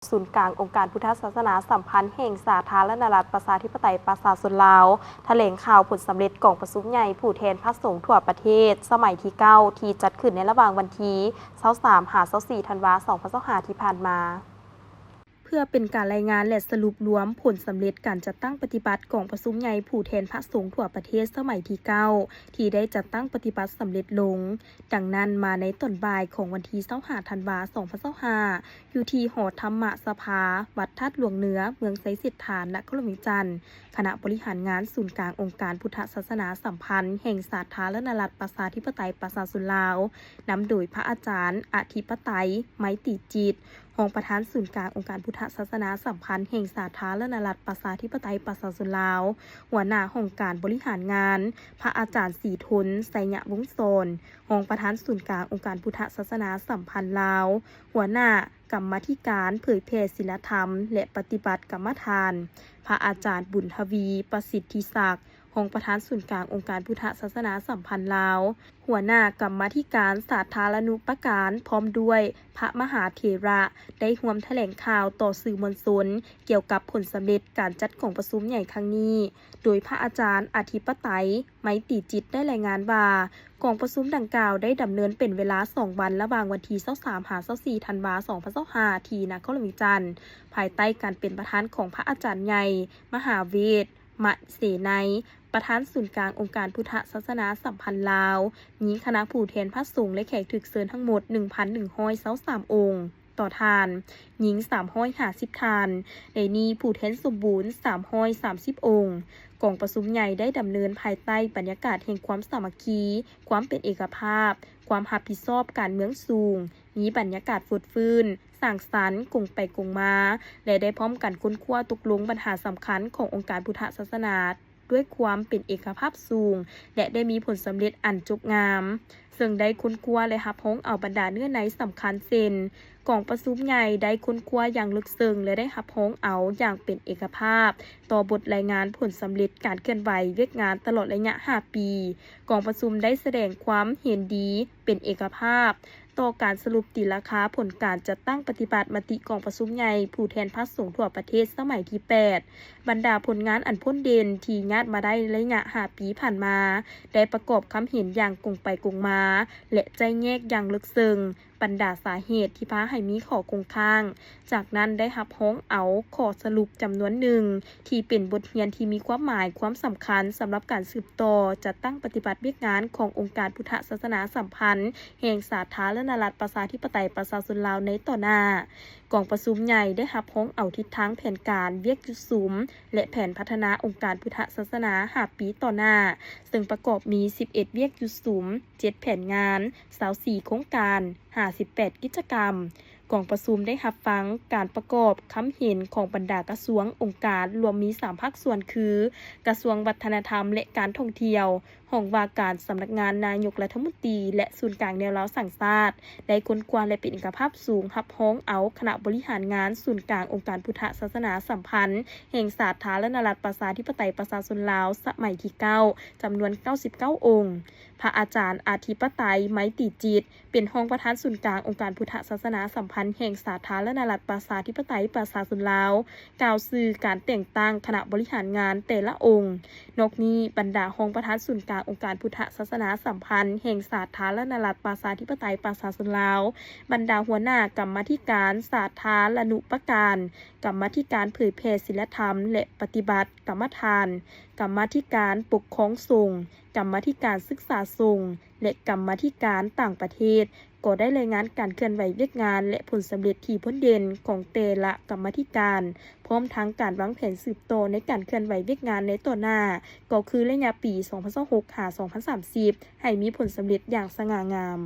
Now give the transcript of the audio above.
ສູນກາງອົງການພຸດທະສາສະໜາສຳພັນແຫ່ງສາທາລະນະລັດປະຊາທິປະໄຕປະຊາຊົນລາວ ຖະແຫຼງຂ່າວຜົນສຳເລັດກອງປະຊຸມໃຫຍ່ຜູ້ແທນພະສົງທົ່ວປະເທດ ສະໄໝທີເກົ້າ ທີ່ຈັດຂຶ້ນໃນລະຫວ່າງວັນທີຊາວສາມ ຫາ ຊາວສີ່ ທັນວາ ສອງພັນຊາວຫ້າ ທີ່ຜ່ານມາ. ເພື່ອເປັນການລາຍງານ ແລະ ສະຫຼຸບລວມຜົນສຳເລັດການຈັດຕັ້ງປະຕິບັດກອງປະຊຸມໃຫຍ່ຜູ້ແທນພະສົງທົ່ວປະເທດສະໄໝທີເກົ້າ ທີ່ໄດ້ຈັດຕັ້ງປະຕິບັດສຳເລັດລົງ, ດັ່ງນັ້ນ, ມາໃນຕອນບ່າຍຂອງວັນທີຊາວຫ້າ ທັນວາ ສອງພັນຊາວຫ້າ ຢູ່ທີ່ຫໍທຳມະສະພາ ວັດທາດຫຼວງເໜືອ ເມືອງໄຊເສດຖາ ນະຄອນຫຼວງວຽງຈັນ, ຄະນະບໍລິຫານງານສູນກາງອົງການພຸດທະສາສະໜາສຳພັນແຫ່ງສາທາລະນະລັດປະຊາທິປະໄຕປະຊາຊົນລາວ, ນຳໂດຍພະອາຈານອະທິປະໄຕ ໄມຕີຈິດ, ຮອງປະທານສູນກາງອົງການພຸດທະສາສະໜາສຳພັນແຫ່ງສາທາລະນະລັດປະຊາທິປະໄຕປະຊາຊົນລາວ, ຫົວໜ້າຫ້ອງການບໍລິຫານງານ, ພະອາຈານສີທົນ ໄຊຍະວົງສອນ, ຮອງປະທານສູນກາງອົງການພຸດທະສາສະໜາສຳພັນລາວ, ຫົວໜ້າກຳມາທິການເຜີຍແຜ່ສິນລະທຳ ແລະ ປະຕິບັດກຳມະຖານ, ພະອາຈານບຸນທະວີ ປະສິດທິສັກ, ຮອງປະທານສູນກາງອົງການພຸດທະສາສະໜາສຳພັນລາວ, ຫົວໜ້າກຳມາທິການສາທາລະນຸປະການ ພ້ອມດ້ວຍພະມະຫາເຖລະ ໄດ້ຮ່ວມຖະແຫຼງຂ່າວຕໍ່ສື່ມວນຊົນ ກ່ຽວກັບຜົນສຳເລັດການຈັດກອງປະຊຸມໃຫຍ່ຄັ້ງນີ້, ໂດຍພະອາຈານອະທິປະໄຕ ໄມຕີຈິດ ໄດ້ລາຍງານວ່າ ກອງປະຊຸມດັ່ງກ່າວໄດ້ດຳເນີນເປັນເວລາສອງວັນ ລະຫວ່າງວັນທີຊາວສາມ ຫາ ຊາວສີ່ ທັນວາ ສອງພັນຊາວຫ້າ ທີ່ນະຄອນຫຼວງວຽງຈັນ, ພາຍໃຕ້ການເປັນປະທານຂອງພະອາຈານໃຫຍ່ ມະຫາເວດ ມະເສໄນ, ປະທານສູນກາງອົງການພຸດທະສາສະໜາສຳພັນລາວ, ມີຄະນະຜູ້ແທນພະສົງ ແລະ ແຂກຖືກເຊີນທັງໝົດ ໜຶ່ງພັນໜຶ່ງຮ້ອຍຊາວສາມອົງ, ຕໍ່ທ່ານ, ຍິງສາມຮ້ອຍຫ້າສິບທ່ານ, ໃນນີ້ຜູ້ແທນສົມບູນສາມຮ້ອຍສາມສິບອົງ. ກອງປະຊຸມໃຫຍ່ໄດ້ດຳເນີນພາຍໃຕ້ບັນຍາກາດແຫ່ງຄວາມສາມັກຄີ, ຄວາມເປັນເອກະພາບ, ຄວາມຮັບຜິດຊອບການເມືອງສູງ, ມີບັນຍາກາດຟົດຟື້ນ, ສ້າງສັນ, ກົງໄປກົງມາ ແລະ ໄດ້ພ້ອມກັນຄົ້ນຄວ້າຕົກລົງບັນຫາສຳຄັນຂອງອົງການພຸດທະສາສະໜາ ດ້ວຍຄວາມເປັນເອກະພາບສູງ ແລະ ໄດ້ມີຜົນສຳເລັດອັນຈົບງາມ, ເຊິ່ງໄດ້ຄົ້ນຄວ້າ ແລະ ຮັບຮອງເອົາບັນດາເນື້ອໃນສຳຄັນ ເຊັ່ນ: ກອງປະຊຸມໃຫຍ່ໄດ້ຄົ້ນຄວ້າຢ່າງເລິກເຊິ່ງ ແລະ ໄດ້ຮັບຮອງເອົາຢ່າງເປັນເອກະພາບຕໍ່ບົດລາຍງານຜົນສຳເລັດການເຄື່ອນໄຫວວຽກງານຕະຫຼອດໄລຍະຫ້າປີ. ກອງປະຊຸມໄດ້ສະແດງຄວາມເຫັນດີເປັນເອກະພາບ ຕໍ່ການສະຫຼຸບຕີລາຄາຜົນການຈັດຕັ້ງປະຕິບັດມະຕິກອງປະຊຸມໃຫຍ່ຜູ້ແທນພະສົງທົ່ວປະເທດສະໄໝທີແປດ. ບັນດາຜົນງານອັນພົ້ນເດັ່ນທີ່ຍາດມາໄດ້ໄລຍະຫ້າປີຜ່ານມາ ໄດ້ປະກອບຄຳເຫັນຢ່າງກົງໄປກົງມາ ແລະ ໄຈ້ແຍກຢ່າງເລິກເຊິ່ງບັນດາສາເຫດທີ່ພາໃຫ້ມີຂໍ້ຄົງຄ້າງ. ຈາກນັ້ນໄດ້ຮັບຮອງເອົາຂໍ້ສະຫຼຸບຈຳນວນໜຶ່ງ ທີ່ເປັນບົດຮຽນທີ່ມີຄວາມໝາຍຄວາມສຳຄັນສຳລັບການສືບຕໍ່ຈັດຕັ້ງປະຕິບັດວຽກງານຂອງອົງການພຸດທະສາສະໜາສຳພັນແຫ່ງສາທາລະນະລັດປະຊາທິປະໄຕປະຊາຊົນລາວໃນຕໍ່ໜ້າ. ກອງປະຊຸມໃຫຍ່ໄດ້ຮັບຮອງເອົາທິດທາງແຜນການວຽກຢຸດສຸມ ແລະ ແຜນພັດທະນາອົງການພຸດທະສາສະໜາຫ້າປີຕໍ່ໜ້າ, ເຊິ່ງປະກອບມີສິບເອັດວຽກຢຸດສຸມ, ເຈັດແຜນງານ, ຊາວສີ່ໂຄງການ, ຫ້າສິບແປດກິດຈະກຳ. ກອງປະຊຸມໄດ້ຮັບຟັງການປະກອບຄຳເຫັນຂອງບັນດາກະຊວງ, ອົງການ, ລວມມີສາມພາກສ່ວນຄື ກະຊວງວັດທະນະທຳ ແລະ ການທ່ອງທ່ຽວ, ຫ້ອງວ່າການສຳນັກງານນາຍົກລັດຖະມົນຕີ ແລະ ສູນກາງແນວລາວສ້າງຊາດ ໄດ້ຄົ້ນຄວ້າ ແລະ ເປັນເອກະພາບສູງ ຮັບຮອງເອົາຄະນະບໍລິຫານງານສູນກາງອົງການພຸດທະສາສະໜາສຳພັນແຫ່ງສາທາລະນະລັດປະຊາທິປະໄຕປະຊາຊົນລາວ ສະໄໝທີເກົ້າ ຈຳນວນເກົ້າສິບເກົ້າອົງ. ພະອາຈານອະທິປະໄຕ ໄມຕີຈິດ ເປັນຮອງປະທານສູນກາງອົງການພຸດທະສາສະໜາສຳພັນແຫ່ງສາທາລະນະລັດປະຊາທິປະໄຕປະຊາຊົນລາວ ກ່າວຊື່ການແຕ່ງຕັ້ງຄະນະບໍລິຫານງານແຕ່ລະອົງ. ນອກນີ້, ບັນດາຮອງປະທານສູນກາງອົງການພຸດທະສາສະໜາສຳພັນແຫ່ງສາທາລະນະລັດປະຊາທິປະໄຕປະຊາຊົນລາວ, ບັນດາຫົວໜ້າກຳມາທິການສາທາລະນຸປະການ, ກຳມາທິການເຜີຍແຜ່ສິນລະທຳ ແລະ ປະຕິບັດກຳມະຖານ, ກຳມາທິການປົກຄອງສົງ, ກຳມາທິການສຶກສາສົງ ແລະ ກຳມາທິການຕ່າງປະເທດ ກໍໄດ້ລາຍງານການເຄື່ອນໄຫວວຽກງານ ແລະ ຜົນສຳເລັດທີ່ພົ້ນເດັ່ນຂອງແຕ່ລະກຳມາທິການ, ພ້ອມທັງການວາງແຜນສືບຕໍ່ໃນການເຄື່ອນໄຫວວຽກງານໃນຕໍ່ໜ້າ, ກໍຄືໄລຍະປີສອງພັນຊາວຫົກ ຫາ ສອງພັນສາມສິບ ໃຫ້ມີຜົນສຳເລັດຢ່າງສະຫງ່າງາມ.